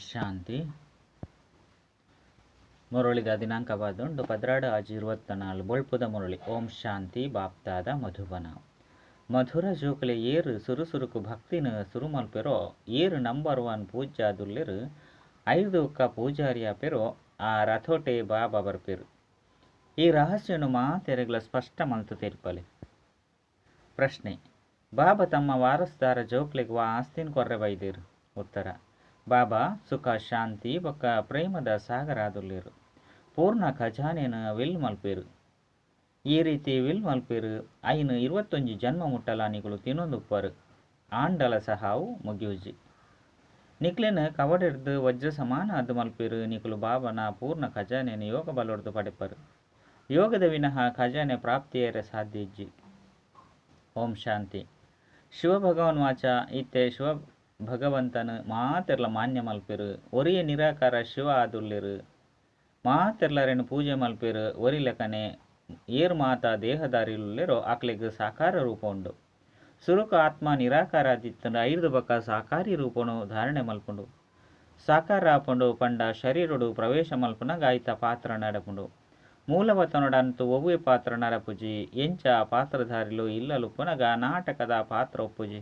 ಶಾಂತಿ. ಮುರಳಿದ ದಿನಾಂಕ ಬಾದುಂಡು 12/6/24 ಬೊಳ್ಪುದ ಮುರಳಿ. ಓಂ ಶಾಂತಿ. ಬಾಪ್ತಾದ ಮಧುಬನ. ಮಧುರ ಜೋಕಲೆ ಏರು ಸುರುಸುರುಕು ಭಕ್ತಿನ ಸುರು ಮಲ್ಪೆರೋ, ಏರು ನಂಬರ್ 1 ಪೂಜ್ಯಾದುಲ್ಲೆರು, ಐದು ಒಕ್ಕ ಪೂಜಾರಿಯ ಪೆರೋ ಆ ರಥೋಟೆ ಬಾಬಾ ಬರ್ಪೆರು. ಈ ರಹಸ್ಯನು ಮಾತೆರೆಗ್ಲ ಸ್ಪಷ್ಟ ಮಲ್ತು ತೆರಿಪಲೆ. ಪ್ರಶ್ನೆ: ಬಾಬಾ ತಮ್ಮ ವಾರಸ್ದಾರ ಜೋಕ್ಲೆಗ್ ವಾ ಆಸ್ತಿನ್ ಕೊರ್ರೆ ಬೈದೇರು? ಉತ್ತರ: ಬಾಬಾ ಸುಖ ಶಾಂತಿ ಬೊಕ್ಕ ಪ್ರೇಮದ ಸಾಗರಾದುಲ್ಲೇರು. ಪೂರ್ಣ ಖಜಾನೆನ will ಮಲ್ಪೇರು. ಈ ರೀತಿ will ಮಲ್ಪೇರು ಐನು 21 ಜನ್ಮ ಮುಟ್ಟಲ ನಿಕುಲು ತಿನ್ನೊಂದುಪ್ಪರು ಆಂಡಲ ಸಹಾವು ಮುಗಿಯುಜಿ. ನಿಕ್ಲೆನ ಕವಡೆರ್ದು ವಜ್ರ ಸಮಾನ ಅದು ಮಲ್ಪೇರು. ನಿಕುಲು ಬಾಬನ ಪೂರ್ಣ ಖಜಾನೆನ ಯೋಗ ಬಲೊರ್ದು ಪಡೆಪರು. ಯೋಗದ ವಿನಃ ಖಜಾನೆ ಪ್ರಾಪ್ತಿಯರೆ ಸಾಧ್ಯ ಇಜ್ಜಿ. ಓಂ ಶಾಂತಿ. ಶಿವ ಭಗವಾನ್ ವಾಚ. ಇತ್ತೆ ಶಿವ ಭಗವಂತನ ಮಾತೆರ್ಲ ಮಾನ್ಯ ಮಲ್ಪೆರು. ಒರಿಯ ನಿರಾಕಾರ ಶಿವ ಆದುಲ್ಲೆರು. ಮಾತೆರ್ಲರೆನ್ ಪೂಜೆ ಮಲ್ಪೆರು. ಒರಿ ಲೆಕ್ಕನೆ ಏರ್ ಮಾತಾ ದೇಹದಾರಿಲುಲ್ಲೆರೋ ಅಕ್ಲೆಗ್ ಸಾಕಾರ ರೂಪ ಉಂಡು. ಸುರುಕು ಆತ್ಮ ನಿರಾಕಾರ ಆದಿತ್ತಂಡ ಐರ್ದು ಬೊಕ್ಕ ಸಾಕಾರಿ ರೂಪನು ಧಾರಣೆ ಮಲ್ಪುಂಡು. ಸಾಕಾರ ಆಪುಂಡು ಪಂಡ ಶರೀರಡು ಪ್ರವೇಶ ಮಲ್ಪುನಗ ಆಯ್ತ ಪಾತ್ರ ನಡಪುಂಡು. ಮೂಲವತನೊಡಂತೂ ಒವ್ವೆ ಪಾತ್ರ ನಡಪುಜಿ. ಎಂಚ ಪಾತ್ರಧಾರಿಲು ಇಲ್ಲಲುಪ್ಪುನಗ ನಾಟಕದ ಪಾತ್ರ ಒಪ್ಪುಜಿ.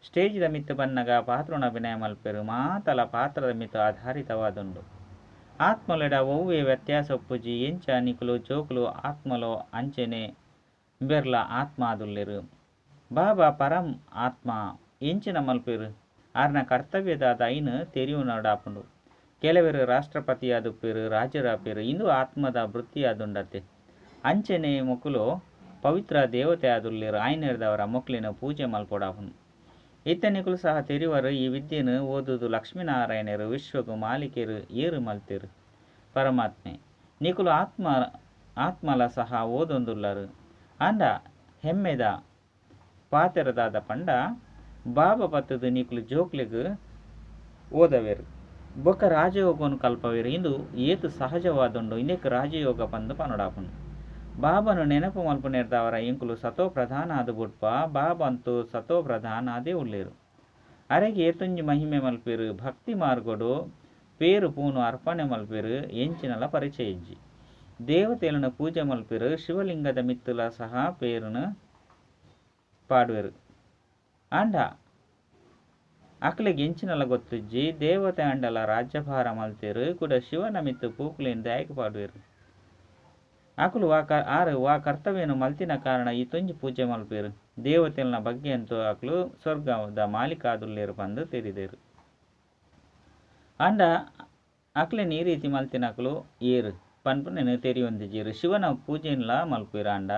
ಸ್ಟೇಜ್ದ ಮಿತ್ತು ಬನ್ನಗ ಪಾತ್ರನ ಅಭಿನಯ ಮಲ್ಪೆರು. ಮಾತಲ ಪಾತ್ರದ ಮಿತ್ತು ಆಧಾರಿತವಾದುಂಡು. ಆತ್ಮಲೆಡ ಒವ್ವೆ ವ್ಯತ್ಯಾಸ ಒಪ್ಪುಜಿ. ಎಂಚ ನಿಕುಲು ಜೋಕುಲು ಆತ್ಮಲೋ ಅಂಚೆನೆ ಬೆರ್ಲ ಆತ್ಮ ಆದುಲ್ಲೆರು. ಬಾಬಾ ಪರಂ ಆತ್ಮ ಎಂಚಿನ ಮಲ್ಪೆರು. ಆರ್ನ ಕರ್ತವ್ಯದಾದ ಐನು ತೆರಿಯುನಡಾಪುಂಡು. ಕೆಲವರು ರಾಷ್ಟ್ರಪತಿಯಾದುಪ್ಪೇರು, ರಾಜರಾಪೇರು. ಇಂದು ಆತ್ಮದ ವೃತ್ತಿಯಾದುಂಡತೆ. ಅಂಚೆನೆ ಮೊಕುಲು ಪವಿತ್ರ ದೇವತೆ ಆದುಲ್ಲೆರು. ಆಯ್ನೆರ್ದವರ ಮೊಕ್ಲಿನ ಪೂಜೆ ಮಲ್ಪೊಡಾಪುಂಡು. ಇತ್ತೆ ನಿಕುಲು ಸಹ ತೆರಿವರು ಈ ವಿದ್ಯೆನು ಓದುದು ಲಕ್ಷ್ಮೀನಾರಾಯಣರು ವಿಶ್ವಗು ಮಾಲೀಕರು ಏರು ಮಲ್ತೇರು ಪರಮಾತ್ಮೆ. ನಿಕುಲು ಆತ್ಮ ಆತ್ಮಲ ಸಹ ಓದೊಂದುಲ್ಲರು. ಆಂಡ ಹೆಮ್ಮೆದ ಪಾತೆರದಾದ ಪಂಡ ಬಾಬಾ ಪತ್ತದು ನಿಕುಲು ಜೋಕ್ಲೆಗ್ ಓದವೇರು ಬೊಕ್ಕ ರಾಜಯೋಗವನ್ನು ಕಲ್ಪವೇರು. ಇಂದು ಏತು ಸಹಜವಾದುಂಡು. ಇಂದೆಕ್ ರಾಜಯೋಗ ಪಂದು ಪನೊಡಾಪುಂಡು. ಬಾಬನು ನೆನಪು ಮಲ್ಪುನೆರ್ದವರ ಇಂಕುಲು ಸತೋ ಪ್ರಧಾನ ಆದು ಬುಡ್ಪ. ಬಾಬ ಅಂತೂ ಸತೋ ಪ್ರಧಾನ ಆದೇ ಉಲ್ಲೇರು. ಅರೆಗೆ ಏತೊಂಜಿ ಮಹಿಮೆ ಮಲ್ಪೇರು. ಭಕ್ತಿ ಮಾರ್ಗೊಡು ಪೇರು ಪೂನು ಅರ್ಪಣೆ ಮಲ್ಪೇರು. ಎಂಚಿನಲ ಪರಿಚಯ ಇಜ್ಜಿ. ದೇವತೆలను ಪೂಜೆ ಮಲ್ಪೇರು. ಶಿವಲಿಂಗದ ಮಿತ್ತುಲ ಸಹ ಪೇರುನು ಪಾಡುವೆರು. ಆಂಡ ಅಕ್ಲೆಗ್ ಎಂಚಿನಲ ಗೊತ್ತುಜ್ಜಿ. ದೇವತೆ ಅಂಡಲ ರಾಜ್ಯಭಾರ ಮಲ್ತೇರು. ಕೂಡ ಶಿವನ ಮಿತ್ತು ಪೂಕುಲೆನ್ ದಾಯಕ ಪಾಡುವೆರು. ಅಕುಲು ಆರು ವಾ ಕರ್ತವ್ಯನು ಮಲ್ತಿನ ಕಾರಣ ಈ ತೊಂಜಿ ಪೂಜೆ ಮಲ್ಪೇರು. ದೇವತೆಲ್ನ ಬಗ್ಗೆ ಅಂತೂ ಅಕುಲು ಸ್ವರ್ಗದ ಮಾಲೀಕಾದುಲ್ಲೇರು ಪಂದು ತೆರಿದೇರು. ಅಂಡ ಅಕ್ಲೆನ್ ಈ ರೀತಿ ಮಲ್ತಿನ ಅಕುಲು ಏರು ಪನ್ಪುನೆನ್ ತೆರಿಯೊಂದಿಜೆರು. ಶಿವನ ಪೂಜೆನ್ಲ ಮಲ್ಪೇರು. ಆಂಡ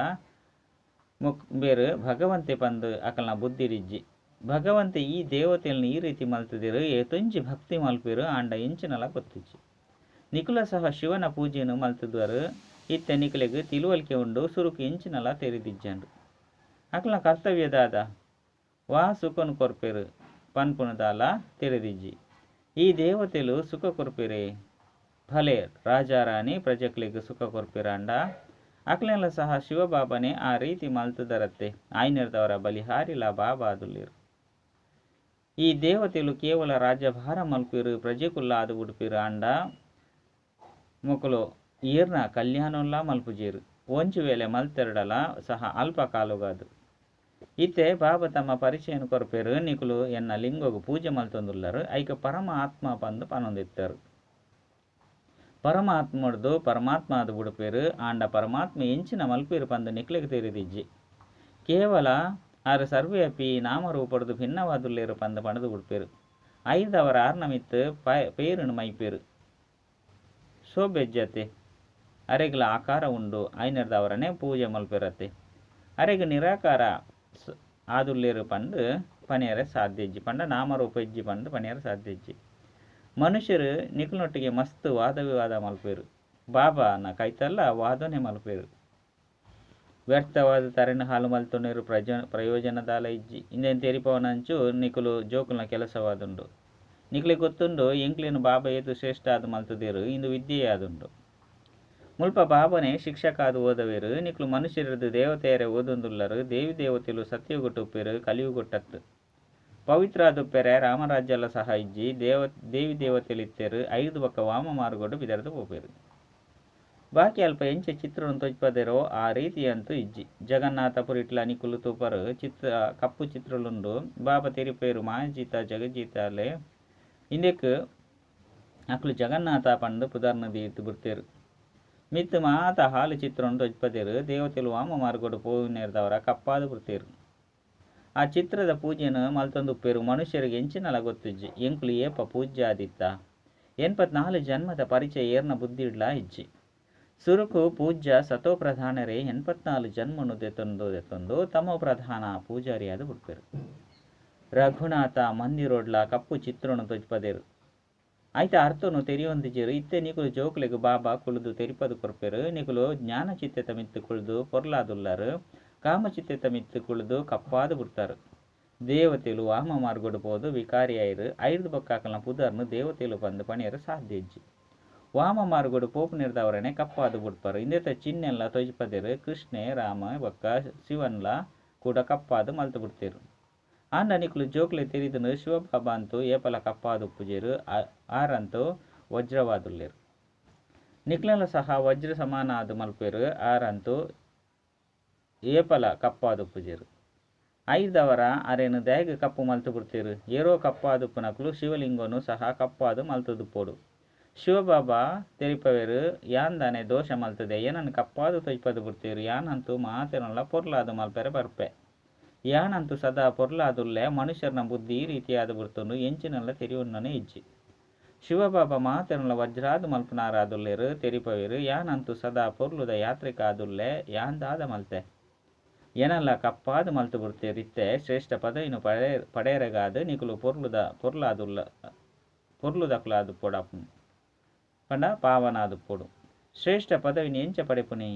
ಮುಕ್ ಬೇರು ಭಗವಂತೆ ಪಂದು ಅಕಲ್ನ ಬುದ್ಧಿರಿಜ್ಜಿ. ಭಗವಂತೆ ಈ ದೇವತೆಲ್ನ ಈ ರೀತಿ ಮಲ್ತದೇರು. ಏತೊಂಜಿ ಭಕ್ತಿ ಮಲ್ಪೇರು. ಆಂಡ ಎಂಚಿನಲ ಗೊತ್ತುಜ್ಜಿ. ನಿಕುಲ ಸಹ ಶಿವನ ಪೂಜೆಯನ್ನು ಮಲ್ತದ್ವರು. ಇತ್ತೆ ನಿಕುಲೆಗ್ ತಿಳುವಳಿಕೆ ಉಂಡು. ಸುರುಕು ಎಂಚಿನಲ ತೆರಿದಿಜ್ಜಂಡು. ಅಕಲ್ನ ಕರ್ತವ್ಯದಾದ ವಾ ಸುಖನು ಕೊರ್ಪೆರು ಪನ್ಪುನದಾಲ ತೆರೆದಿಜ್ಜಿ. ಈ ದೇವತೆಲು ಸುಖ ಕೊರ್ಪೆರೆ. ಭಲೆ ರಾಜಾರಾಣಿ ಪ್ರಜೆಕ್ಲೆಗ್ ಸುಖ ಕೊರ್ಪೆರಾಂಡ ಅಕ್ಲೆನ್ಲ ಸಹ ಶಿವಬಾಬನೇ ಆ ರೀತಿ ಮಲ್ತದರತ್ತೆ. ಆಯ್ನೆರ್ದವರ ಬಲಿಹಾರಿಲ ಬಾಬಾ ಆದುಲ್ಲೇರು. ಈ ದೇವತೆಲು ಕೇವಲ ರಾಜ್ಯಭಾರ ಮಲ್ಪೇರು, ಪ್ರಜೆಕುಲ್ಲ ಆದು ಉಡುಪೇರು. ಆಂಡ ಮೊಕುಲು ಏರ್ನ ಕಲ್ಯಾಣೊಲ್ಲ ಮಲ್ಪುಜೇರು. ಒಂಜಿ ವೇಳೆ ಮಲ್ತೆರಡಲ ಸಹ ಅಲ್ಪ ಕಾಲುಗಾದು. ಇತ್ತೆ ಬಾಬಾ ತಮ್ಮ ಪರಿಚಯನು ಕೊರ್ಪೇರು. ನಿಕುಲು ಎನ್ನ ಲಿಂಗೋಗು ಪೂಜೆ ಮಲ್ತೊಂದುಲ್ಲರು. ಐಕ ಪರಮ ಆತ್ಮ ಪಂದು ಪನೊಂದಿತ್ತರು. ಪರಮಾತ್ಮಡ್ದು ಪರಮಾತ್ಮ ಆದು ಬುಡುಪೇರು. ಆಂಡ ಪರಮಾತ್ಮ ಎಂಚಿನ ಮಲ್ಪೇರು ಪಂದು ನಿಕ್ಲೆಗ್ ತೆರಿದಿಜ್ಜಿ. ಕೇವಲ ಆರು ಸರ್ವೇ ಅಪಿ ನಾಮರೂಪಡ್ದು ಭಿನ್ನವಾದುಲ್ಲೇರು ಪಂದು ಪಣದು ಬುಡ್ಪೇರು. ಐದವರ ಆರ್ನಮಿತ್ತು ಪೇರುನು ಮೈಪೇರು. ಶೋಭೆಜ್ಜತೆ ಅರೆಗ್ಲ ಆಕಾರ ಉಂಡು. ಐನರ್ದವರನೇ ಪೂಜೆ ಮಲ್ಪೆರತ್ತೆ. ಅರೆಗ್ ನಿರಾಕಾರ ಆದುಲ್ಲೇರು ಪಂದು ಪನಿಯರೆ ಸಾಧ್ಯ ಇಜ್ಜಿ. ಪಂಡ ನಾಮರೂಪ ಇಜ್ಜಿ ಪಂದು ಪನಿಯರೆ ಸಾಧ್ಯ ಇಜ್ಜಿ. ಮನುಷ್ಯರು ನಿಕುಲೊಟ್ಟಿಗೆ ಮಸ್ತ್ ವಾದ ವಿವಾದ ಮಲ್ಪೇರು. ಬಾಬಾನ ಕೈತಲ್ಲ ವಾದನೆ ಮಲ್ಪೇರು. ವ್ಯರ್ಥವಾದ ತರೆನ ಹಾಲು ಮಲ್ತೊನೇರು. ಪ್ರಯೋಜನದಾಲ ಇಜ್ಜಿ. ಇಂದೇನು ತೆರಿಪವನಂಚು ನಿಕುಲು ಜೋಕುಲ್ನ ಕೆಲಸವಾದುಂಡು. ನಿಕ್ಲೆ ಗೊತ್ತುಂಡು ಎಂಕ್ಲೇನು ಬಾಬಾ ಏತು ಶ್ರೇಷ್ಠ ಆದು ಮಲ್ತದೇರು. ಇಂದು ವಿದ್ಯೆಯಾದುಂಡು. ಮುಲ್ಪ ಬಾಬನೇ ಶಿಕ್ಷಕ ಆದು ಓದವೇರು. ನಿಕ್ಲು ಮನುಷ್ಯರದು ದೇವತೆಯರೆ ಓದೊಂದುಲ್ಲರು. ದೇವಿ ದೇವತೆಲು ಸತ್ಯಗೊಟ್ಟುಪ್ಪೇರು, ಕಲಿಯುಗೊಟ್ಟತ್ತು. ಪವಿತ್ರಾದುಪ್ಪೆರೆ ರಾಮರಾಜ್ಯಲ ಸಹ ಇಜ್ಜಿ ದೇವಿ ದೇವತೆಲಿತ್ತೆರು ಐದು ಬೊಕ್ಕ ವಾಮ ಮಾರ್ಗೊಡು ಬಿದರ್ದು ಪೋಪೆರು. ಬಾಕಿ ಅಲ್ಪ ಎಂಚ ಚಿತ್ರನು ತೊಜ್ಪದೆರೋ ಆ ರೀತಿಯಂತೂ ಇಜ್ಜಿ. ಜಗನ್ನಾಥಪುರಿಟ್ಲ ನಿಕುಲು ತೂಪರು ಚಿತ್ರ ಕಪ್ಪು ಚಿತ್ರಲುಂಡು. ಬಾಬಾ ತೆರಿಪೇರು ಮಾಯಜೀತ ಜಗಜೀತಾಲೆ ಇಂದೆಕ್ ಅಕುಲು ಜಗನ್ನಾಥ ಪಂದ್ ಪುದರ್ನ ದೀತ್ ಬುಡ್ತೆರ್. ಮಿತ್ತ್ ಮಾತ ಹಾಲು ಚಿತ್ರನು ತೊಜ್ಪದೆರು ದೇವತೆಲು ವಾಮ ಮಾರ್ಗೊಡು ಪೋವಿನೆರ್ದವರ ಕಪ್ಪಾದ್ ಬುಡ್ತೆರ್. ಆ ಚಿತ್ರದ ಪೂಜೆನ್ ಮಲ್ತೊಂದುಪ್ಪೆರು ಮನುಷ್ಯರಿಗೆ ಎಂಚಿನಲ ಗೊತ್ತುಜ್ಜಿ. ಎಂಕುಲು ಏಪ ಪೂಜ್ಯಾದಿತ್ತ. 84 ಜನ್ಮದ ಪರಿಚಯ ಏರ್ನ ಬುದ್ಧಿಡ್ಲಾ ಇಜ್ಜಿ. ಸುರುಕು ಪೂಜ್ಯ ಸತೋಪ್ರಧಾನರೇ 84 ಜನ್ಮನು ದೆತೊಂದು ದೆತೊಂದು ತಮೋ ಪ್ರಧಾನ ಪೂಜಾರಿಯಾದ್ ಬುಡ್ಪೆರು. ರಘುನಾಥ ಮಂದಿರೋಡ್ಲ ಕಪ್ಪು ಚಿತ್ರನು ತೊಜ್ಪದೆರು. ಐತ ಅರ್ಥನು ತೆರಿಯೊಂದಿಜೆರು. ಇತ್ತೆ ನಿಕುಲು ಜೋಕುಲೆಗ್ ಬಾಬಾ ಕುಳುದು ತೆರಿಪದು ಕೊರ್ಪೆರು. ನಿಕುಲು ಜ್ಞಾನಚಿತ್ತೆತ ಮಿತ್ತ್ ಕುಳ್ದು ಪೊರ್ಲಾದುಲ್ಲರು. ಕಾಮಚಿತ್ತೆತ ಮಿತ್ತ್ ಕುಳ್ದು ಕಪ್ಪಾದ್ ಬುಡ್ತಾರು. ದೇವತೆಲು ವಾಮ ಮಾರ್ಗೊಡು ಪೋದು ವಿಕಾರಿಯಾಯಿರು. ಐರ್ದ್ ಬೊಕ್ಕ ಅಕಲ್ನ ಪುದರ್ನು ದೇವತೆಲು ಪಂದ್ ಪಣಿಯರೆ ಸಾಧ್ಯ ಇಜ್ಜಿ. ವಾಮ ಮಾರ್ಗೊಡು ಪೋಪುನೆರ್ದವರನೆ ಕಪ್ಪಾದ್ ಬುಡ್ಪರು. ಇಂದೆತ ಚಿಹ್ನೆಲ್ಲ ತೊಜ್ಪದೆರು. ಕೃಷ್ಣೆ ರಾಮ ಬೊಕ್ಕ ಶಿವನ್ಲ ಕೂಡ ಕಪ್ಪಾದ್ ಮಲ್ತ್ ಬುಡ್ತೆರು. ಆಂಡ ನಿಕುಲು ಜೋಕುಲೆ ತೆರಿದುಂಡು ಶಿವಬಾಬಾ ಅಂತೂ ಏಪಲ ಕಪ್ಪಾದ್ ಉಪ್ಪುಜೆರು. ಆರಂತೂ ವಜ್ರವಾದುಲ್ಲೆರು. ನಿಕ್ಲೆನ ಸಹ ವಜ್ರ ಸಮಾನ ಆದ್ ಮಲ್ಪೆರು. ಆರಂತೂ ಏಪಲ ಕಪ್ಪಾದ್ ಉಪ್ಪುಜೆರು. ಐರ್ದವರ ಅರೆನ್ ದಾಯೆಗ್ ಕಪ್ಪು ಮಲ್ತ್ ಬುಡ್ತೆರು. ಏರೋ ಕಪ್ಪಾದುಪ್ಪುನಕುಲು ಶಿವಲಿಂಗನು ಸಹ ಕಪ್ಪಾದ್ ಮಲ್ತುದುಪ್ಪೊಡು. ಶಿವಬಾಬಾ ತೆರಿಪವೆರು ಯಾನ್ದಾನೆ ದೋಷ ಮಲ್ತದೆ ಏನನ್ ಕಪ್ಪಾದ್ ತೊಜ್ಪದ್ ಬುಡ್ತೆರು. ಯಾನಂತೂ ಮಾತೆರ್ನಲ ಪೊರ್ಲಾದ್ ಮಲ್ಪೆರೆ ಬರ್ಪೆ. ಯಾನಂತೂ ಸದಾ ಪೊರ್ಲಾದುಲ್ಲೆ. ಮನುಷ್ಯರ್ನ ಬುದ್ಧಿ ಈ ರೀತಿಯಾದ್ ಬುಡ್ತುಂಡು ಎಂಚಿನಲ ತೆರಿಯೊನ್ನನೆ ಇಜ್ಜಿ. ಶಿವಬಾಬಾ ಮಾತೆರ್ನಲ ವಜ್ರಾದ್ ಮಲ್ಪುನಾರಾದುಲ್ಲೆರು. ತೆರಿಪವೆರು ಯಾನಂತೂ ಸದಾ ಪೊರ್ಲುದ ಯಾತ್ರಿಕ ಆದುಲ್ಲೆ. ಯಾನ್ ದಾದ ಮಲ್ತೆ. ಏನಲ್ಲ ಕಪ್ಪಾದ್ ಮಲ್ತ್ ಬುಡ್ತೆರು. ಇತ್ತೆ ಶ್ರೇಷ್ಠ ಪದವಿನು ಪಡೆಯರೆಗಾದ್ ನಿಕುಲು ಪೊರ್ಲಾದುಲ್ಲ ಪೊರ್ಲುದಕುಲಾದುಪ್ಪೊಡಾಪುಂಡು ಪಂಡ ಪಾವನಾದುಪ್ಪೊಡು. ಶ್ರೇಷ್ಠ ಪದವಿನ ಎಂಚ ಪಡೆಪುನಿ.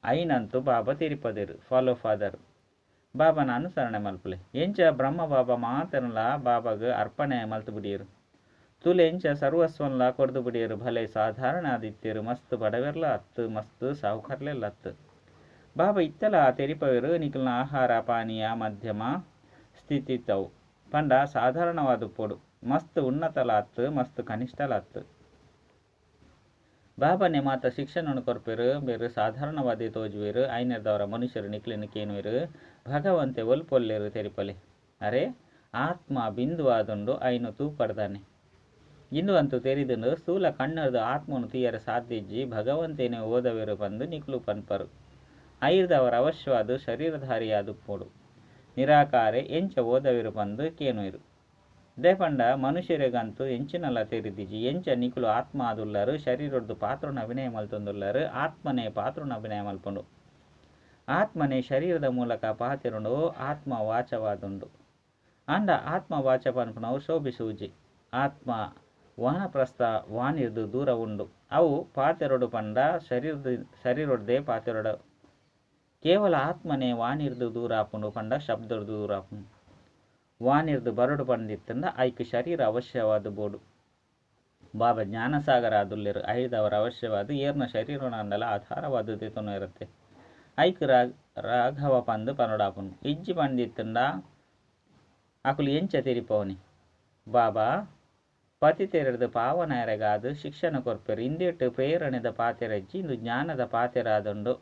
ಐನಂತೂ ಬಾಬಾ ತೆರಿಪದೆರು. Follow father. ಬಾಬಾನ ಅನುಸರಣೆ ಮಲ್ಪುಲೆ. ಎಂಚ ಬ್ರಹ್ಮ ಬಾಬಾ ಮಾತೆರ್ನಲ ಬಾಬಾಗ್ ಅರ್ಪಣೆ ಮಲ್ತ್ ಬುಡಿಯೆರು. ತುಲೆ ಎಂಚ ಸರ್ವಸ್ವನ್ಲ ಕೊರ್ದು ಬುಡಿಯೆರು. ಭಲೆ ಸಾಧಾರಣ ಆದಿತ್ತೆರು. ಮಸ್ತ್ ಬಡವೆರ್ಲ ಅತ್ ಮಸ್ತ್ ಸಾಹುಕಾರ್ಲೆಲ ಅತ್. ಬಾಬಾ ಇತ್ತೆಲ ತೆರಿಪವೆರು ನಿಕಲ್ನ ಆಹಾರ ಪಾನೀಯ ಮಧ್ಯಮ ಸ್ಥಿತಿತವು ಪಂಡ ಸಾಧಾರಣವಾದುಪ್ಪೊಡು. ಮಸ್ತ್ ಉನ್ನತಲ ಅತ್ ಮಸ್ತ್ ಕನಿಷ್ಠಲ ಅತ್. ಬಾಬಾನೆ ಮಾತ ಶಿಕ್ಷಣನು ಕೊರ್ಪೆರು. ಬೇರು ಸಾಧಾರಣವಾದಿ ತೋಜುವೆರು. ಐನೆರ್ದವರ ಮನುಷ್ಯರು ನಿಕ್ಲೆನ್ ಕೇನುವೆರು. ಭಗವಂತೆ ಒಲ್ಪೊಲ್ಲೆರು ತೆರಿಪಲೆ. ಅರೆ ಆತ್ಮ ಬಿಂದು ಆದುಂಡು ಐನು ತೂಪರ್ದಾನೆ. ಇಂದು ಅಂತೂ ತೆರಿದುಂಡು ಸ್ಥೂಲ ಕಣ್ಣರ್ದು ಆತ್ಮನು ತೂಯರೆ ಸಾಧ್ಯ ಇಜ್ಜಿ. ಭಗವಂತೇನೆ ಓದವೆರು ಪಂದ್ ನಿಕುಲು ಪನ್ಪರು. ಐರ್ದವರ ಅವಶ್ಯವಾದ ಶರೀರಧಾರಿಯಾದುಪ್ಪೊಡು. ನಿರಾಕಾರೆ ಎಂಚ ಓದವೆರು ಪಂದ್ ಕೇನುವೆರು. ದಾಯೆ ಪಂಡ ಮನುಷ್ಯರಿಗಂತೂ ಎಂಚಿನಲ ತೆರಿದಿಜಿ. ಎಂಚ ನಿಕುಲು ಆತ್ಮ ಆದುಲ್ಲರು ಶರೀರೊರ್ದು ಪಾತ್ರನ ಅಭಿನಯ ಮಲ್ತೊಂದುಲ್ಲರು. ಆತ್ಮನೇ ಪಾತ್ರನ ಅಭಿನಯ ಮಲ್ಪುಂಡು. ಆತ್ಮನೇ ಶರೀರದ ಮೂಲಕ ಪಾತಿರುಂಡು. ಆತ್ಮ ವಾಚವಾದುಂಡು. ಆಂಡ ಆತ್ಮ ವಾಚ ಪನ್ಪುನವು ಶೋಭಿಸೂಜಿ. ಆತ್ಮ ವಾನಪ್ರಸ್ಥ ವಾಣಿರ್ದು ದೂರ ಉಂಡು. ಅವು ಪಾತೆರೊಡು ಪಂಡ ಶರೀರೊಡ್ದೇ ಪಾತೆರೊಡು. ಕೇವಲ ಆತ್ಮನೇ ವಾಣಿರ್ದು ದೂರ ಆಪುಂಡು ಪಂಡ ಶಬ್ದೊರ್ದು ದೂರ ಆಪುಂಡು. ವಾಣಿರ್ದು ಬರೊಡು ಪಂದಿತ್ತಂಡ ಐಕ್ ಶರೀರ ಅವಶ್ಯವಾದ ಬೋಡು. ಬಾಬಾ ಜ್ಞಾನಸಾಗರ ಆದುಲ್ಲೆರು. ಐರ್ದವರ ಅವಶ್ಯವಾದ ಏರ್ನ ಶರೀರನಾಂಡಲ ಆಧಾರವಾದ ದೆತೊನು ಇರುತ್ತೆ. ಐಕ್ ರಾಘವ ಪಂದ್ ಪನೊಡಾಪುಂಡು. ಇಜ್ಜಿ ಪಂದಿತ್ತಂಡ ಅಕುಲು ಎಂಚ ತೆರಿಪವನಿ. ಬಾಬಾ ಪತಿತೆರೆರ್ದು ಪಾವನಾಯರೆಗಾದ್ ಶಿಕ್ಷಣ ಕೊರ್ಪೆರು. ಇಂದೆಟ್ ಪ್ರೇರಣೆದ ಪಾತೆರಜ್ಜಿ ಇಂದು ಜ್ಞಾನದ ಪಾತೆರಾದುಂಡು.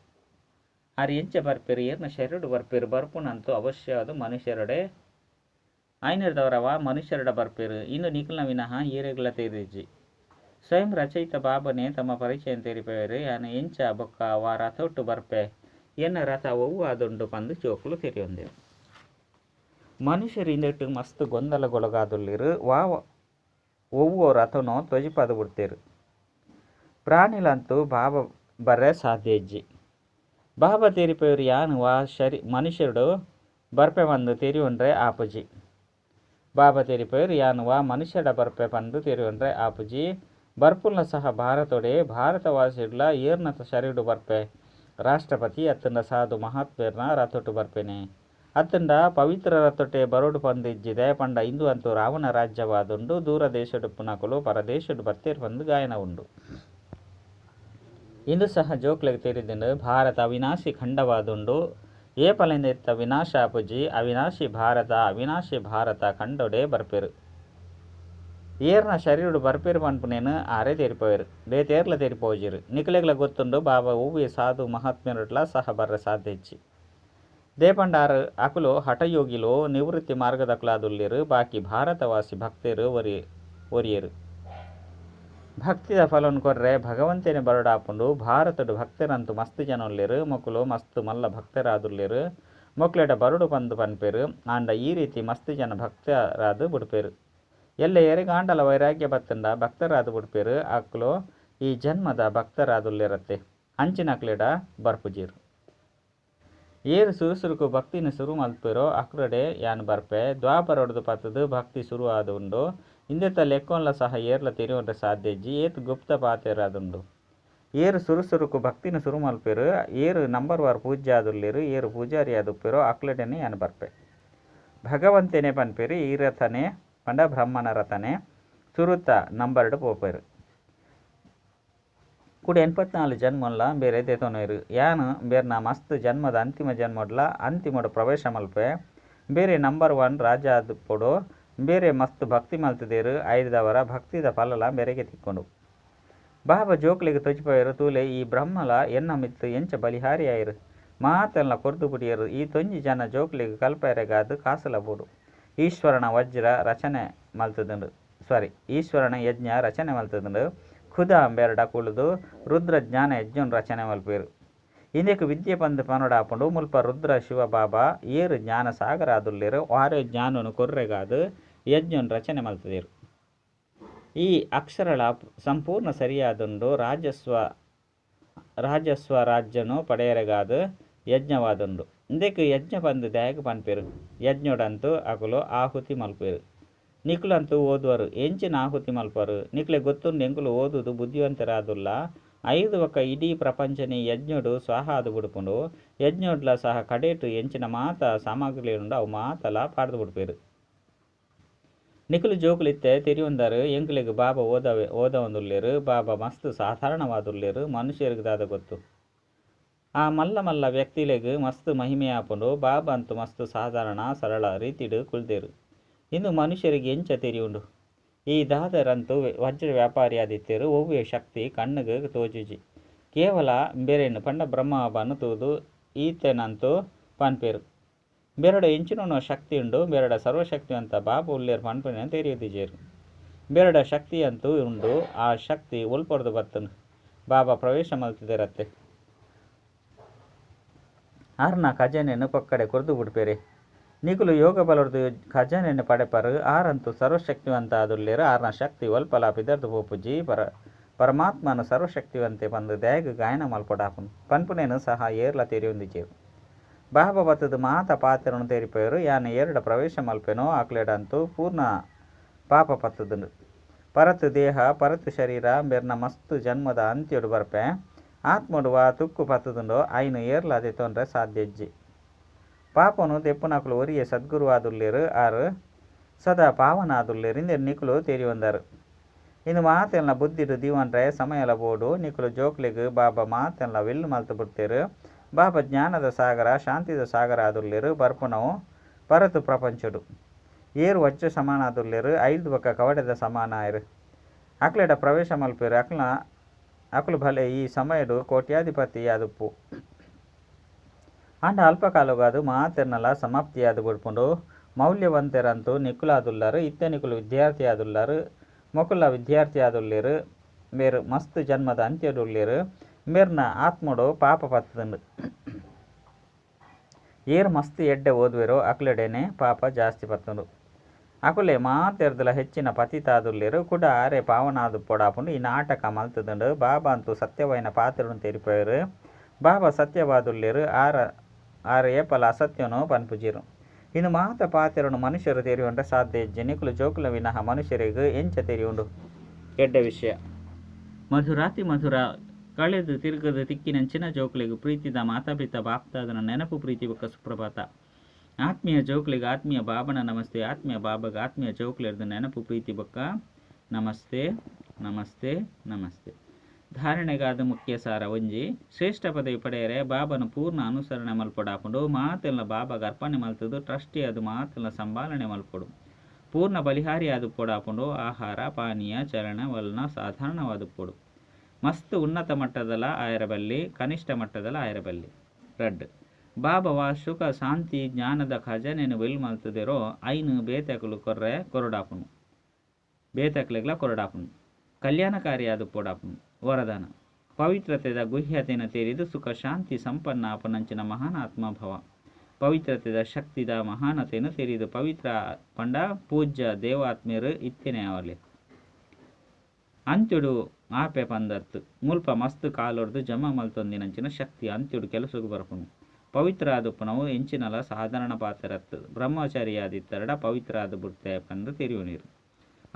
ಆರ್ ಎಂಚ ಬರ್ಪೆರು ಏರ್ನ ಶರೀರಡು ಬರ್ಪೆರು. ಬರ್ಪುನಂತೂ ಅವಶ್ಯವಾದ ಮನುಷ್ಯರೊಡೆ. ಐನೆರ್ದವರ ವಾ ಮನುಷ್ಯರಡ ಬರ್ಪೆರು. ಇಂದು ನಿಕಲ್ನ ವಿನಃ ಏರೆಗ್ಲ ತೆರಿದಿಜ್ಜಿ. ಸ್ವಯಂ ರಚಯಿತ ಬಾಬನೇ ತಮ್ಮ ಪರಿಚಯ ತೆರಿಪವೆರು. ಯಾನ್ ಎಂಚ ಬೊಕ್ಕ ವಾ ರಥೊಟ್ಟು ಬರ್ಪೆ. ಎನ್ನ ರಥ ಒವ್ವು ಆದುಂಡು ಪಂದ್ ಜೋಕುಲು ತೆರಿಯೊಂದೆರು. ಮನುಷ್ಯರು ಇಂದೆಟ್ ಮಸ್ತ್ ಗೊಂದಲಗೊಳಗಾದುಲ್ಲೆರು. ವಾ ಒವ್ವೋ ರಥನೋ ತೊಜಿಪಾದ್ ಬುಡ್ತೆರು. ಪ್ರಾಣಿಲಂತೂ ಬಾಬಾ ಬರ್ರೆ ಸಾಧ್ಯ ಇಜ್ಜಿ. ಬಾಬಾ ತೆರಿಪವೆರು ಯಾನ್ ವಾ ಮನುಷ್ಯರುಡು ಬರ್ಪೆ ಪಂದ್ ತೆರಿಯೊಂಡ್ರೆ ಆಪುಜಿ. ಬಾಬಾ ತೆರಿಪವೆರು ಯಾನ್ ವಾ ಮನುಷ್ಯಡ ಬರ್ಪೆ ಪಂದ್ ತೆರಿಯೊಂಡ್ರೆ ಆಪುಜಿ. ಬರ್ಪುಲ್ಲ ಸಹ ಭಾರತೊಡೆ. ಭಾರತವಾಸಿಡ್ಲ ಏರ್ನ ಶರೀರಡು ಬರ್ಪೆ. ರಾಷ್ಟ್ರಪತಿ ಅತ್ತಂಡ ಸಾಧು ಮಹಾತ್ಮೆರ್ನ ರಥೊಟ್ಟು ಬರ್ಪೆನೆ. ಅತ್ತಂಡ ಪವಿತ್ರ ರಥೊಟ್ಟೆ ಬರೊಡು ಪಂದ್ ಇಜ್ಜಿ. ದಾಯೆ ಪಂಡ ಇಂದು ಅಂತೂ ರಾವಣ ರಾಜ್ಯವಾದುಂಡು. ದೂರ ದೇಶಡುಪ್ಪುನಕುಲು ಪರದೇಶಡು ಬತ್ತೆರ್ ಪಂದ್ ಗಾಯನ ಉಂಡು. ಇಂದು ಸಹ ಜೋಕ್ಲೆಗ್ ತೆರಿದುಂಡು. ಭಾರತ ಅವಿನಾಶಿ ಖಂಡವಾದುಂಡು. ಏಪಲಿಂದ ಇತ್ತ ವಿನಾಶ ಆಪುಜಿ. ಅವಿನಾಶಿ ಭಾರತ ಅವಿನಾಶಿ ಭಾರತ ಖಂಡೋಡೆ ಬರ್ಪೆರು. ಏರ್ನ ಶರೀರಡು ಬರ್ಪೇರು ಪನ್ಪುನೇನು ಆರೇ ತೆರಿಪೋಯರು ಬೇತೇರ್ಲ ತೆರಿಪೋಜಿರು. ನಿಕಲೆಗ್ಲ ಗೊತ್ತುಂಡು ಬಾಬಾ ಒವ್ವೆ ಸಾಧು ಮಹಾತ್ಮೆರಡ್ಲ ಸಹ ಬರ್ರೆ ಸಾಧ್ಯ ಇಜ್ಜಿ. ದೇಪಂಡಾರ್ ಅಕುಲು ಹಠಯೋಗಿಲು ನಿವೃತ್ತಿ ಮಾರ್ಗದಕುಲಾದುಲ್ಲೆರು ಬಾಕಿ ಭಾರತವಾಸಿ ಭಕ್ತೆರು ಒರಿಯರು. ಭಕ್ತಿದ ಫಲನ್ ಕೊರ್ರೆ ಭಗವಂತನೇ ಬರಡಾಪುಂಡು. ಭಾರತಡು ಭಕ್ತರಂತು ಮಸ್ತ್ ಜನ ಉಲ್ಲೆರು ಮೊಕುಲು ಮಸ್ತ್ ಮಲ್ಲ ಭಕ್ತರಾದುಲ್ಲೆರು ಮೊಕ್ಲೆಡ ಬರಡು ಪಂದು ಪನ್ಪೆರು. ಆಂಡ ಈ ರೀತಿ ಮಸ್ತ್ ಜನ ಭಕ್ತರಾದು ಬುಡ್ಪೆರು. ಎಲ್ಲೆ ಎರೆಗಾಂಡಲ ವೈರಾಗ್ಯ ಬತ್ತಂಡ ಭಕ್ತರಾದು ಬುಡ್ಪೆರು. ಅಕುಲು ಈ ಜನ್ಮದ ಭಕ್ತರಾದುಲ್ಲೆರತ್ತೆ ಅಂಚಿನಕ್ಲೆಡ ಬರ್ಪುಜೆರು. ಏರು ಸುರುಸುರುಕು ಭಕ್ತಿನ ಸುರು ಮಲ್ಪೆರೋ ಅಕ್ರಡೆ ಯಾನ್ ಬರ್ಪೆ. ದ್ವಾಪರೊಡ್ದು ಪತ್ತದು ಭಕ್ತಿ ಸುರು ಆದು ಉಂಡು. ಇಂದೆತ ಲೆಕ್ಕೊಂಲ ಸಹ ಏರ್ಲ ತೆರಿಯೊಂಡ್ರೆ ಸಾಧ್ಯ ಇಜ್ಜಿ. ಏತ್ ಗುಪ್ತ ಪಾತೆರಾದುಂಡು. ಏರು ಸುರುಸುರುಕು ಭಕ್ತಿನ ಸುರು ಮಲ್ಪೆರು ಏರು ನಂಬರ್ ವಾರ್ ಪೂಜ್ಯ ಆದುಲ್ಲೆರು ಏರು ಪೂಜಾರಿ ಆದುಪ್ಪೆರೋ ಅಕ್ಲೆಡೆನೆ ಯಾನ್ ಬರ್ಪೆ. ಭಗವಂತನೇ ಪನ್ಪೆರು ಈ ರಥನೆ ಪಂಡ ಬ್ರಹ್ಮನ ರಥನೆ ಸುರುತ ನಂಬರ್ಡ್ ಪೋಪೆರು. ಕೂಡ 84 ಜನ್ಮಲ್ಲ ಬೇರೆ ದೆತೊನುವೆರು. ಯಾನ್ ಬೇರ್ನ ಮಸ್ತ್ ಜನ್ಮದ ಅಂತಿಮ ಜನ್ಮಡ್ಲ ಅಂತಿಮಡ್ ಪ್ರವೇಶ ಮಲ್ಪೆ. ಬೇರೆ ನಂಬರ್ 1 ರಾಜ ಆದುಪ್ಪೊಡು. ಬೇರೆ ಮಸ್ತ್ ಭಕ್ತಿ ಮಲ್ತದೇರು ಐದವರ ಭಕ್ತಿದ ಫಲಲ ಬೇರೆಗೆ ತಿಕ್ಕೊಂಡು. ಬಾಬಾ ಜೋಕ್ಲೆಗ್ ತೊಜಿಪೋಯರು ತೂಲೆ ಈ ಬ್ರಹ್ಮಲ ಎನ್ನ ಮಿತ್ತು ಎಂಚ ಬಲಿಹಾರಿ ಆಯಿರು ಮಾತೆಲ್ಲ ಕೊರ್ದು ಬುಡಿಯರು. ಈ ತೊಂಜಿ ಜನ ಜೋಕ್ಲೆಗ್ ಕಲ್ಪೆರೆಗಾದ್ ಕಾಸುಲ ಬೋಡು. ಈಶ್ವರನ ವಜ್ರ ರಚನೆ ಮಲ್ತದುಂಡು ಸಾರಿ ಈಶ್ವರನ ಯಜ್ಞ ರಚನೆ ಮಲ್ತದುಂಡು. ಖುದಾ ಬೆರಡ ಕುಳುದು ರುದ್ರ ಜ್ಞಾನ ಯಜ್ಞನ್ ರಚನೆ ಮಲ್ಪೇರು. ಇಂದೆಕ್ ವಿದ್ಯೆ ಪಂದ್ ಪನೊಡಾಪುಂಡು. ಮುಲ್ಪ ರುದ್ರ ಶಿವ ಬಾಬಾ ಏರು ಜ್ಞಾನ ಸಾಗರ ಆದುಲ್ಲೆರು ವಾರೇ ಜ್ಞಾನನು ಕೊರ್ರೆಗಾದ್ ಯಜ್ಞನ್ ರಚನೆ ಮಲ್ತದೇರು. ಈ ಅಕ್ಷರಗಳ ಸಂಪೂರ್ಣ ಸರಿಯಾದುಂಡು. ರಾಜಸ್ವ ರಾಜ್ಯನು ಪಡೆಯರೆಗಾದ ಯಜ್ಞವಾದುಂಡು. ಇಂದೆಕ್ ಯಜ್ಞ ಪಂದ್ ದಾಯೆಗ್ ಪನ್ಪೆರು. ಯಜ್ಞೋಡಂತೂ ಅಕುಲು ಆಹುತಿ ಮಲ್ಪೆರು. ನಿಕುಲಂತೂ ಓದುವರು ಎಂಚಿನ ಆಹುತಿ ಮಲ್ಪರು. ನಿಕ್ಲೆ ಗೊತ್ತುಂಡು ಎಂಕುಲು ಓದುದು ಬುದ್ಧಿವಂತರಾದುಲ್ಲ. ಐದು ಬೊಕ್ಕ ಇಡೀ ಪ್ರಪಂಚನೇ ಯಜ್ಞೋಡು ಸ್ವಾಹ ಆದು ಬುಡ್ಪುಂಡು. ಯಜ್ಞೋಡ್ಲ ಸಹ ಕಡೇಟು ಎಂಚಿನ ಮಾತ ಸಾಮಗ್ರಿಗಳುಂಡು ಅವು ಮಾತಲ ಪಾಡ್ದು ಬುಡ್ಪೆರು. ನಿಕುಲು ಜೋಕುಲಿತ್ತೆ ತೆರಿಯೊಂದಾರು ಎಂಕುಲೆಗ್ ಬಾಬಾ ಓದವೊಂದುಲ್ಲೆರು. ಬಾಬಾ ಮಸ್ತ್ ಸಾಧಾರಣವಾದುಲ್ಲೆರು ಮನುಷ್ಯರಿಗೆ ದಾದ ಗೊತ್ತು. ಆ ಮಲ್ಲ ಮಲ್ಲ ವ್ಯಕ್ತಿಲೆಗ್ ಮಸ್ತ್ ಮಹಿಮೆ ಆಪುಂಡು. ಬಾಬಾ ಅಂತೂ ಮಸ್ತ್ ಸಾಧಾರಣ ಸರಳ ರೀತಿಡ್ ಕುಲ್ದೇರು. ಇಂದು ಮನುಷ್ಯರಿಗೆ ಎಂಚ ತೆರಿಯುಂಡು. ಈ ದಾದರಂತೂ ವಜ್ರ ವ್ಯಾಪಾರಿ ಆದಿತ್ತೆರು. ಒವ್ವೆ ಶಕ್ತಿ ಕಣ್ಣುಗ್ ತೋಜುಜಿ. ಕೇವಲ ಬೇರೆನ್ ಪಂಡ ಬ್ರಹ್ಮ ಬಾಬಾನು ತೂದು ಈತೆನಂತೂ ಪನ್ಪೆರು. ಬೇರಡ ಎಂಚಿನ ಶಕ್ತಿ ಉಂಡು ಬೇರಡ ಸರ್ವಶಕ್ತಿವಂತ ಬಾಬು ಉಲ್ಲೇರು ಪನ್ಪೆನೆ ತೆರಿಯುದಿಜೆರು. ಬೇರಡ ಶಕ್ತಿ ಅಂತೂ ಉಂಡು. ಆ ಶಕ್ತಿ ಒಲ್ಪೊರ್ದು ಬತ್ತುಂಡು ಬಾಬಾ ಪ್ರವೇಶ ಮಲ್ತದೇರತ್ತೆ. ಆರ್ನ ಖಜಾನೆಯನ್ನು ಪಕ್ಕಡೆ ಕೊರ್ದು ಬುಡ್ಪೆರೆ. ನಿಕುಲು ಯೋಗ ಬಲೊರ್ದು ಖಜಾನೆಯನ್ನು ಪಡೆಪರು. ಆರಂತೂ ಸರ್ವಶಕ್ತಿವಂತ ಆದುಲ್ಲೆರು. ಆರ್ನ ಶಕ್ತಿ ಒಲ್ಪಲ ಪಿದರ್ದು ಪೋಪುಜಿ. ಪರಮಾತ್ಮನ ಸರ್ವಶಕ್ತಿವಂತೆ ಪಂದು ದಾಯೆಗ್ ಗಾಯನ ಮಲ್ಪೊಡಾಪುಂಡು ಪನ್ಪುನೇನು ಸಹ ಏರ್ಲ ತೆರಿಯೊಂದಿಜೆರು. ಬಾಬಾ ಬತ್ತದು ಮಾತ ಪಾತ್ರನು ತೆರಿಪೆರು. ಯಾನ್ ಏರ್ಡ ಪ್ರವೇಶ ಮಲ್ಪೆನೋ ಅಕ್ಲೆಡಂತೂ ಪೂರ್ಣ ಪಾಪ ಪತ್ತದುಂಡು. ಪರತು ದೇಹ ಪರತು ಶರೀರ ಬೆರ್ನ ಮಸ್ತ್ ಜನ್ಮದ ಅಂತ್ಯೊಡು ಬರ್ಪೆ. ಆತ್ಮಡು ವಾ ತುಕ್ಕು ಪತ್ತದುಂಡೋ ಐನು ಏರ್ಲ ದೆತೊನ್ರೆ ಸಾಧ್ಯ ಇಜ್ಜಿ. ಪಾಪನು ದೆಪ್ಪುನಕುಲು ಒರಿಯೆ ಸದ್ಗುರುವಾದುಲ್ಲೆರು. ಆರು ಸದಾ ಪಾವನಾದುಲ್ಲೆರು ಇಂದೆನ್ ನಿಕುಲು ತೆರಿಯೊಂದಾರು. ಇಂದು ಮಾತೆಲ್ಲ ಬುದ್ಧಿಡು ದೀವನ್ರೆ ಸಮಯಲ ಬೋಡು. ನಿಕುಲು ಜೋಕ್ಲೆಗ್ ಬಾಬಾ ಮಾತೆಲ್ಲ will ಮಲ್ತು ಬಿಡ್ತೇರು. ಬಾಬಾ ಜ್ಞಾನದ ಸಾಗರ ಶಾಂತಿದ ಸಾಗರ ಆದುಲ್ಲೆರು. ಬರ್ಪುನವು ಪರತು ಪ್ರಪಂಚಡು ಏರು ವಜ್ರ ಸಮಾನ ಆದುಲ್ಲೆರು. ಐದು ಬೊಕ್ಕ ಕವಡೆದ ಸಮಾನ ಆಯರು. ಅಕ್ಲೆಡ ಪ್ರವೇಶ ಮಲ್ಪೆರು. ಅಕುಲು ಭಲೆ ಈ ಸಮಯಡು ಕೋಟ್ಯಾಧಿಪತಿ ಆದುಪ್ಪು. ಆಂಡ ಅಲ್ಪ ಕಾಲಗಾದು ಮಾತೆರ್ನಲ ಸಮಾಪ್ತಿಯಾದ ಬುಡ್ಪುಂಡು. ಮೌಲ್ಯವಂತೆರಂತೂ ನಿಕುಲಾದುಲ್ಲಾರು. ಇತ್ತೆ ನಿಕುಲು ವಿದ್ಯಾರ್ಥಿ ಆದುಲ್ಲಾರು. ಮೊಕುಲ ವಿದ್ಯಾರ್ಥಿ ಆದುಲ್ಲೆರು. ಮೇರು ಮಸ್ತ್ ಜನ್ಮದ ಅಂತ್ಯಡುಲ್ಲೆರು. ಮೇರ್ನ ಆತ್ಮಡು ಪಾಪ ಪತ್ತದುಂಡು. ಏರು ಮಸ್ತ್ ಎಡ್ಡೆ ಓದುವೆರೋ ಅಕ್ಲೆಡೆನೆ ಪಾಪ ಜಾಸ್ತಿ ಪತ್ತುಂಡು. ಅಕುಲೆ ಮಾತೆರ್ದಲ ಹೆಚ್ಚಿನ ಪತಿತಾದುಲ್ಲೆರು. ಕುಡ ಆರೆ ಪಾವನಾದು ಪೊಡಾಪುಂಡು. ಈ ನಾಟಕ ಮಲ್ತದುಂಡು. ಬಾಬಾ ಅಂತೂ ಸತ್ಯವಾಯಿನ ಪಾತ್ರನು ತೆರಿಪೆರು. ಬಾಬಾ ಸತ್ಯವಾದುಲ್ಲೆರು. ಆರ ಏಪಲ ಅಸತ್ಯನು ಪನ್ಪುಜೆರು. ಇನ್ನು ಮಾತ ಪಾತ್ರನು ಮನುಷ್ಯರು ತೆರಿಯುಂಡ್ರೆ ಸಾಧ್ಯ ಇಜ್ಜಿ. ನಿಕುಲು ಜೋಕುಲ ವಿನಃ ಮನುಷ್ಯರಿಗೆ ಎಂಚ ತೆರಿಯುಂಡು. ಎಡ್ಡೆ ವಿಷಯ. ಮಧುರಾತಿ ಮಧುರ ಕಳೆದು ತಿರುಗದು ತಿಕ್ಕಿನಂಚಿನ ಜೋಕುಲೆಗ್ ಪ್ರೀತಿದ ಮಾತಾಪಿತ ಬಾಪ್ತಾದನ ನೆನಪು ಪ್ರೀತಿ ಬೊಕ್ಕ ಸುಪ್ರಭಾತ. ಆತ್ಮೀಯ ಜೋಕುಲೆಗ್ ಆತ್ಮೀಯ ಬಾಬನ ನಮಸ್ತೆ. ಆತ್ಮೀಯ ಬಾಬಗ ಆತ್ಮೀಯ ಜೋಕುಲೆರ್ದು ನೆನಪು ಪ್ರೀತಿ ಬೊಕ್ಕ ನಮಸ್ತೆ ನಮಸ್ತೆ ನಮಸ್ತೆ. ಧಾರಣೆಗಾದ ಮುಖ್ಯ ಸಾರ ಒಂಜಿ. ಶ್ರೇಷ್ಠ ಪದವಿ ಪಡೆಯರೆ ಬಾಬನ ಪೂರ್ಣ ಅನುಸರಣೆ ಮಲ್ಪೊಡಾಪುಂಡು. ಮಾತೆಲ್ಲ ಬಾಬಾಗ ಅರ್ಪಣೆ ಮಲ್ತದು ಟ್ರಸ್ಟಿ ಅದು ಮಾತೆಲ್ಲ ಸಂಭಾಲನೆ ಮಲ್ಪೊಡು. ಪೂರ್ಣ ಬಲಿಹಾರಿ ಆದುಪ್ಪೊಡಾಪುಂಡು. ಆಹಾರ ಪಾನೀಯ ಚಲನ ವಲನ ಸಾಧಾರಣವಾದುಪ್ಪೊಡು. ಮಸ್ತ್ ಉನ್ನತ ಮಟ್ಟದಲ ಆಯರಬಲ್ಲಿ, ಕನಿಷ್ಠ ಮಟ್ಟದಲ ಆಯರಬಲ್ಲಿ. ರಡ್ಡ್. ಬಾಬಾ ಸುಖ ಶಾಂತಿ ಜ್ಞಾನದ ಖಜಾನೆನ್ ಬೆಲ್ ಮಲ್ತದಿರೋ ಐನು ಬೇತಕುಲು ಕೊರ್ರೆ ಕೊರಡಾಪುನು, ಬೇತಕ್ಲೆಗ್ಲ ಕೊರಡಾಪುನು. ಕಲ್ಯಾಣಕಾರಿ ಆದುಪ್ಪೊಡಾಪುನು. ವರದಾನ. ಪವಿತ್ರತೆದ ಗುಹ್ಯತೆನ ತೆರಿದು ಸುಖ ಶಾಂತಿ ಸಂಪನ್ನ ಆಪನಂಚಿನ ಮಹಾನ್ ಆತ್ಮಭವ. ಪವಿತ್ರತೆದ ಶಕ್ತಿದ ಮಹಾನತೆಯನ್ನು ತೆರಿದು ಪವಿತ್ರ ಪಂಡ ಪೂಜ್ಯ ದೇವಾತ್ಮೇರು ಇತ್ತನೆ ಅವಲೆ. ಅಂತ್ಯಡು ಆಪೆ ಪಂದತ್ತು ಮುಲ್ಪ ಮಸ್ತ್ ಕಾಲೊರ್ದು ಜಮಾ ಮಲ್ತೊಂದಿನಂಚಿನ ಶಕ್ತಿ ಅಂತ್ಯಡು ಕೆಲಸಗ್ ಬರ್ಪುನು. ಪವಿತ್ರ ಆದುಪ್ಪುನವು ಎಂಚಿನಲ ಸಾಧಾರಣ ಪಾತ್ರತ್ತು. ಬ್ರಹ್ಮಚಾರಿಯಾದಿತ್ತರಡ ಪವಿತ್ರ ಆದು ಬುಡ್ತೆ ಪಂದು ತೆರಿಯುನಿರು.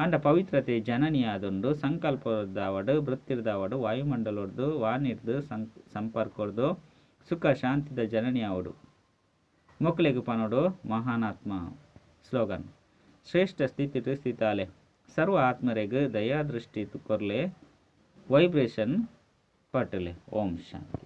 ಅಂಡ ಪವಿತ್ರತೆ ಜನನಿಯಾದುಂಡು. ಸಂಕಲ್ಪದಾವಡು ವೃತ್ತಿರ್ದಾವಡು ವಾಯುಮಂಡಲೊರ್ದು ವಾಣಿರ್ದು ಸಂಪರ್ಕೊರ್ದು ಸುಖ ಶಾಂತಿದ ಜನನಿಯಾವಡು. ಮೊಕ್ಲೆಗ್ ಪನೋಡು ಮಹಾನಾತ್ಮ. ಸ್ಲೋಗನ್. ಶ್ರೇಷ್ಠ ಸ್ಥಿತಿ ಸ್ಥಿತಾಲೆ ಸರ್ವ ಆತ್ಮರೆಗ್ ದಯಾದೃಷ್ಟಿ ಕೊರ್ಲೆ ವೈಬ್ರೇಷನ್ ಪಟ್ಟಲೆ. ಓಂ ಶಾಂತಿ.